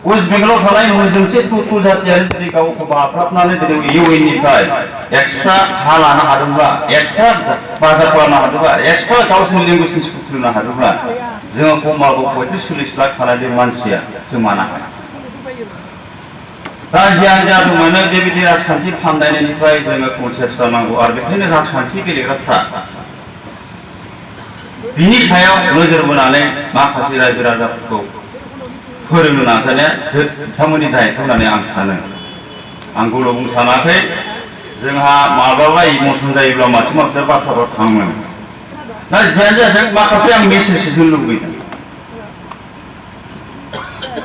West बेंगलाव थानाय हजोंसे टुटु जातियारि जुदि गावखौ बाफ्राबनानै दिनै इउएननिफ्राय एक्सट्रा हा लानो हादोंब्ला एक्सट्रा बाजार खालामनो हादोंब्ला एक्सट्रा गावसोरनि लेंगुवेजनि स्कुल खुलिनो हादोंब्ला जोङो खमावबो 35-40 लाख थानाय बे मानसिया जों मानो हाया दा जियानो जादों मानो बेबायदि राजखान्थि फान्दायनायनिफ्राय जोङो कनसियास जानांगौ आरो बेखायनो राजखान्थि गेलेग्राफ्रा बिनि सायाव नोजोर बोनानै माखासे रायजो राजाफोरखौ फोरोंनो नाजानाया बिथांमोननि दायित्व होननानै आं सानो आं गुबुन बुंनो सानाखै जोंहा माब्लाबा इमसन जायोब्ला माथो बाथ्राफोर थाङो दा जियानो जादों माखासे आं मेसेज होनो लुबैदों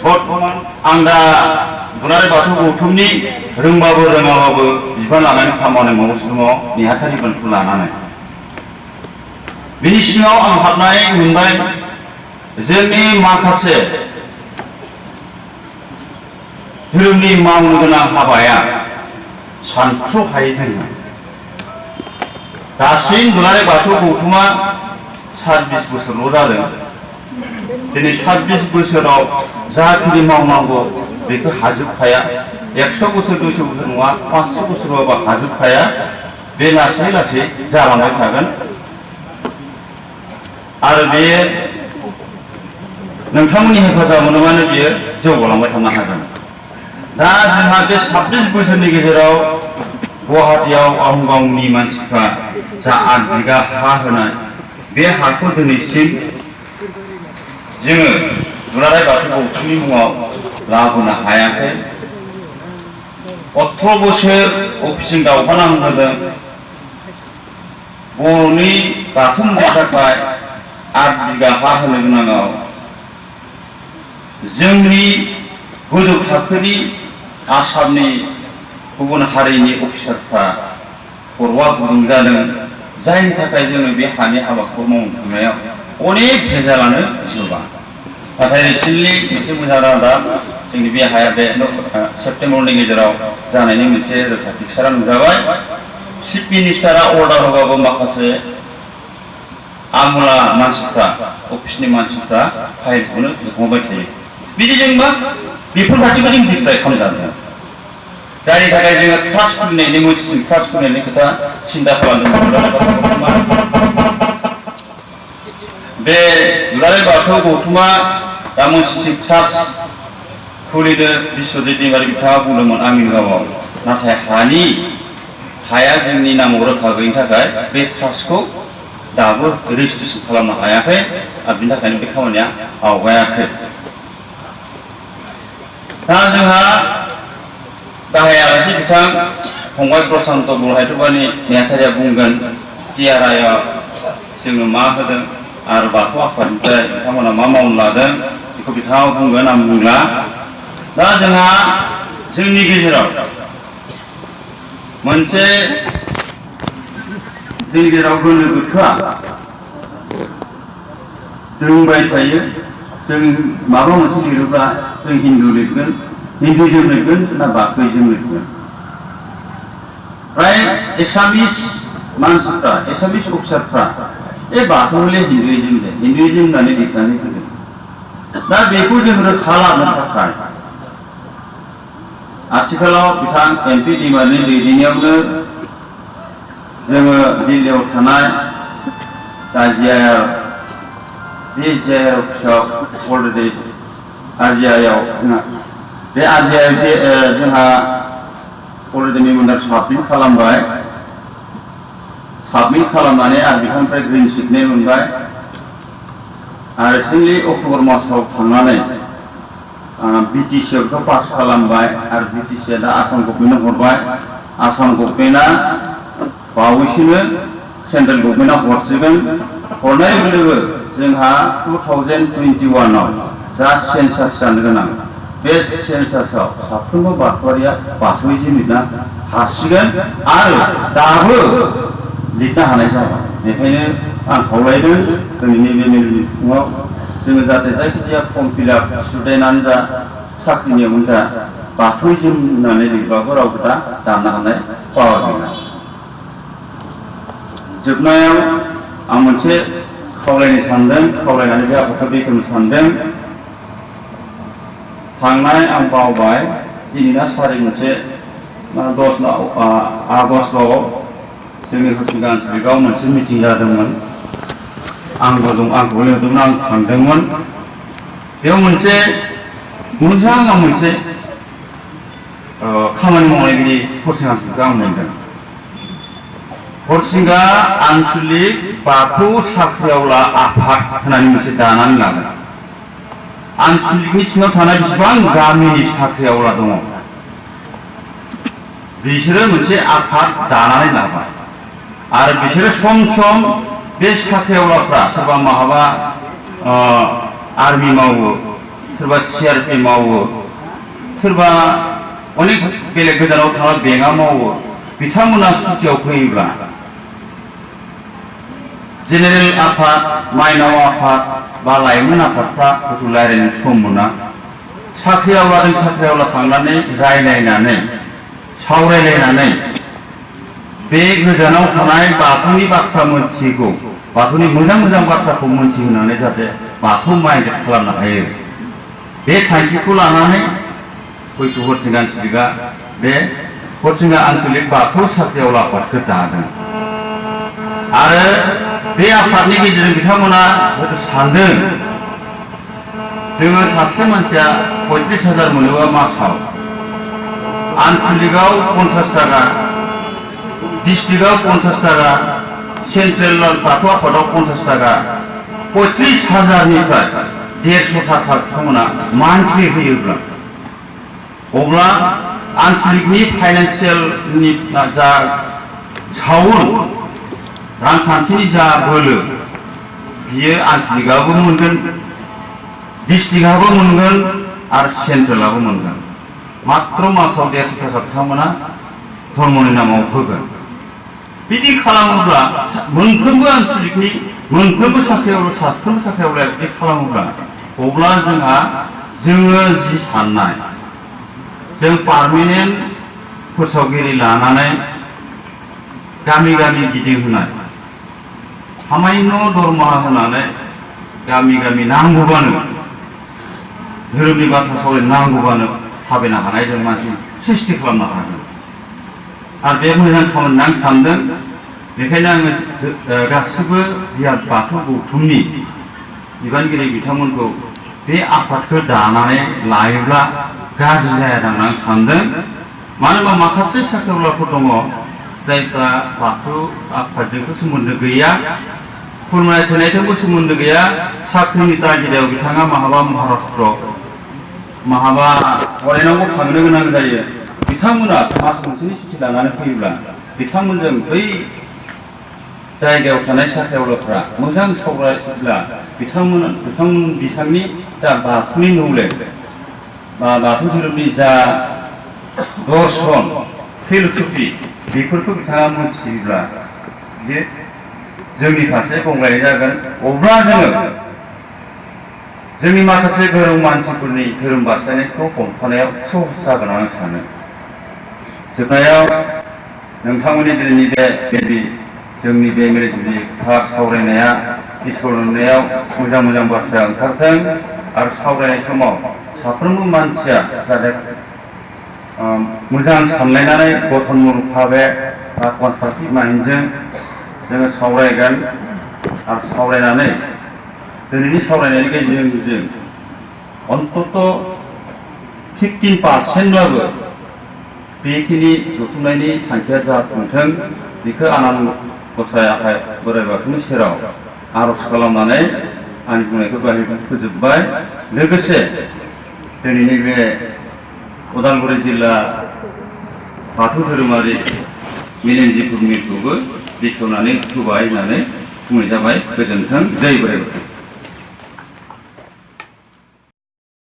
बर्थमान आं दा दुलाराय बाथौ गौथुमनि रोंबाबो रोङाबाबो बिबान लानानै खामानि मावगासिनो दङ नेहाथारि बिबानखौ लानानै बिनि सिङाव आं हाबनाय मोनबाय जोंनि माखासे धोरोमनि मावनो गोनां हाबाया सानथ्र'हायै दङ दासिम दुलाराय बाथौ गौथुमा 27 बोसोरल' जादों दिनै 27 बोसोराव जाखिनि मावनांगौ बेखौ हाजोबखाया 100 बोसोर 200 बोसोर नङा 500 बोसोरबाबो हाजोबखाया बे लासै लासै जालांबाय थागोन आरो बे नोंथांमोननि हेफाजाब मोनोबानो बियो जौगालांबाय थानो हागोन दा जोंहा बे 26 बोसोरनि गेजेराव गुवाहाटीयाव आहंगावनि मानसिफ्रा जा 8 बिगा हा होनाय बे हाखौ दिनैसिम जोङो दुलाराय बाथौ गौथुमनि मुङाव लाबोनो हायाखै 18 बोसोर अफिसजों दावहा नांबोदों बर'नि बाथौ मन्दिरनि थाखाय 8 बिगा हा होनो गोनाङाव जोंनि गोजौ थाखोनि आसामनि गुबुन हारिनि अफिसारफ्रा खर'आ गुदुं जादों जायनि थाखाय जोङो बे हानि हाबाखौ मावनो थांनायाव अनेक भेजालानो जोबा नाथाय रिसेन्टलि मोनसे मोजां रादाब जोंनि बे हाया बे सेप्तेम्बरनि गेजेराव जानायनि मोनसे रोखा पिकचारा नुजाबाय चिफ मिनिस्टारा अर्डार होबाबो माखासे आमुला मानसिफ्रा अफिसनि मानसिफ्रा फाइलखौनो दिखांबाय थायो बिदिजों मा बेफोर गासैबो जों डिप्लाय खालामजादों जायनि थाखाय जोङो ट्रास्ट खुलिनायनि मोनसे ट्रास्ट खुलिनायनि खोथा सिन्था खालामदों बे दुलाराय बाथौ गौथुमा दा मोनसे ट्रास्ट खुलिनो बिश्वजित दैमारि बिथाङा बुंदोंमोन आमिनगावआव नाथाय हाया जोंनि नामाव रोखा गैयिनि थाखाय बे ट्रास्टखौ दाबो रेजिस्ट्रेसन खालामनो हायाखै आरो बिनि थाखायनो बे खामानिया आवगायाखै दा जोंहा गाहाय आलासि बिथां फंबाय प्रसान्त बरहायतबानि नेहाथारिया बुंगोन टिआरआइआ जोंनो मा होदों आरो बाथौ आफादनिफ्राय बिथांमोना मा मावनो लादों बेखौ बिथाङा बुंगोन आं बुंला दा जोंहा जोंनि गेजेराव मोनसे जोंनि गेजेराव गोनो गोथोआ दोंबाय थायो जों माबा मोनसे लिरोब्ला जों हिन्दु लिरगोन हिन्दुइजम लिरगोन ना बाथौइजम लिरगोन फ्राय एसामिस मानसिफ्रा एसामिस अफिसारफ्रा ए बाथौ हले हिन्दुइजम दे हिन्दुइजम होननानै लिरनानै होदों दा बेखौ जों रोखा लानो थाखाय आथिखालाव बिथां MP दैमारिनि दैदेननायावनो जोङो दिल्लीयाव थानाय GIR बे GIR अफिसाव अलरेडि RGIआव जोंहा बे RGIआव जे जोंहा अलरेडि मेमोन्डार साबमिट खालामबाय साबमिट खालामनानै आरो बिथांनिफ्राय ग्रिन सिगनेल मोनबाय आरो रिसेन्टलि अक्ट'बर मासाव थांनानै BTCआव पास खालामबाय आरो BTCआ दा आसाम गभर्नमेन्टनो हरबाय आसाम गभर्नमेन्टआ बावैसोनो सेन्ट्रेल गभर्नमेन्टआ हरसिगोन हरनाय लोगो लोगो जोंहा 2021आव जा सेन्सास जानो गोनां बे सेन्सासाव साफ्रोमबो बाथौआरिया बाथौइजम लिरनो हासिगोन आरो दाबो लिरनो हानाय जाबाय बेखायनो आं खावलायदों दिनैनि बे मेलनि फुङाव जोङो जाहाथे जायखिजाया फर्म फिलआप स्टुडेन्टआनो जा साख्रिनियावनो जा बाथौइजम होननानै लिरबाबो रावबो दा दाननो हानाय पावार गैला जोबनायाव आं मोनसे खावलायनो सानदों खावलायनानै बे आफादखौ बेखेवनो सानदों थांनाय आं बावबाय दिनैना सारि मोनसे 10 आगस्टआव जोंनि हरिसिंगा आनसलिकआव मोनसे मिटिं जादोंमोन। आंबो दं, आंखौ लिंदोंमोन, आं थांदोंमोन। बेयाव मोनसे मोजां मोनसे खामानि मावनाय बायदि हरिसिंगा आनसलिकखौ आं मोनदों। हरिसिंगा आनसलिक बाथौ साख्रिआवला आफाद होननानै मोनसे दानानै लादों। आनसलिकनि सिङाव थानाय बेसेबां गामिनि साख्रिआवला दङ बिसोरो मोनसे आफाद दानानै लाबाय। आरो बिसोरो सम सम बे साख्रिआवलाफ्रा सोरबा माहाबा आर्मि मावो, सोरबा CRP मावो, सोरबा अनेक बेलेग गोजानाव थांना बेंकआव मावो। बिथांमोना सुटियाव फैयोब्ला जेनेरेल आफाद, माइनाव आफाद बा लाइमोन आफादफ्रा हयथ' रायज्लायनो सम मोना। साख्रिआवलाजों साख्रिआवला थांनानै रायज्लायनानै सावरायलायनानै बे गोजानाव थानाय बाथौनि बाथ्रा मोनथिगौ, बाथौनि मोजां मोजां बाथ्राखौ मोनथिहोनानै जाहाथे बाथौ माइन्डेड खालामनो हायो। बे थांखिखौ लानानै हयथ' हरिसिंगा आनसलिकआ बे हरिसिंगा आनसलिक बाथौ साख्रिआवला आफादखौ दादों। आरो बे आफादनि गेजेरजों बिथांमोना हयथ' सानदों जोङो सासे मानसिया 35,000 मोनोबा मासाव, आनसलिकआव 50 थाखा, डिस्ट्रिक्टआव 50 थाखा, सेन्ट्रेल बाथौ आफादाव 50 थाखा, 35,000निफ्राय 150 थाखा बिथांमोना मान्थलि होयोब्ला अब्ला आनसलिकनि फाइनान्सियेलनि जा साउल रांखान्थिनि जा बोलो बियो आनसलिकआबो मोनगोन, डिस्ट्रिक्टआबो मोनगोन आरो सेन्ट्रेलाबो मोनगोन। मात्र मासाव 150 थाखा बिथांमोना धर्मनि नामाव होगोन। बिदि खालामोब्ला मोनफ्रोमबो आनसलिकनि मोनफ्रोमबो साख्रिआवलाया बिदि खालामोब्ला अब्ला जोङो जि साननाय जों पार्मानेन्ट फोसावगिरि लानानै गामि गामि गिदिंहोनाय, सामान्य दरमाहा होनानै गामि गामि नांगौबानो धोरोमनि बाथ्रा सावरायनो नांगौबानो थाबायनो हानाय जों मानसि सृष्टि खालामनो हागोन। आरो बे मोजां खामानि आं सानदों। बेखायनो आङो गासिबो बियाद बाथौ गौथुमनि बिबानगिरि बिथांमोनखौ बे आफादखौ दानानै लायोब्ला गाज्रि जाया होननानै आं सानदों। मानो होनबा माखासे साख्रिआवलाफोर दङ जायफ्रा बाथौ आफादजोंबो सोमोन्दो गैया, खुलुमनाय थोनायजोंबो सोमोन्दो गैया। साख्रिनि तागिदायाव बिथाङा माहाबा महाराष्ट्र, माहाबा फरेनावबो थांनो गोनां जायो। बिथांमोना मास मोनसेनि सुटि लानानै फैयोब्ला बिथांमोनजों बै जायगायाव थानाय साख्रिआवलाफ्रा मोजां सावरायोब्ला बिथांनि जा बाथौनि नलेज बा बाथौ धोरोमनि जा दर्शन फिलसफि बेफोरखौ बिथाङा मोनथियोब्ला बे जोंनि फारसे गंग्लायनाय जागोन। अब्ला जोङो जोंनि माखासे गोरों मानसिफोरनि धोरोम बास्लायनायखौ हमथानायाव सहज जागोन आं सानो। जोबनायाव नोंथांमोननि दिनैनि बे जोंनि बे मेलेमजिबि सावरायनाया इसोर अननायाव मोजां मोजां बाथ्रा ओंखारथों। आरो सावरायनाय समाव साफ्रोमबो मानसिया जाहाथे मोजां सानलायनानै गठनमुलक भाबे बा कनस्ट्राक्टिभ माइन्डजों जोङो सावरायगोन। आरो सावरायनानै दिनैनि सावरायनायनि गेजेरजों अन्तत 15%ब्लाबो बेखिनि जथुमनायनि थांखिया जाफुंथों बेखौ आनान गसाइ आफा बोराइ बाथौनि सेराव आरज खालामनानै आंनि बुंनायखौ बाहाय फोजोबबाय। लोगोसे दिनैनि बे उदालगुरि जिल्ला बाथौ धोरोमारि मेलेमजिबि मेलखौबो बेखेवनानै होबाय होननानै बुंनाय जाबाय। गोजोन्थों। जय बोराइ बाथौ।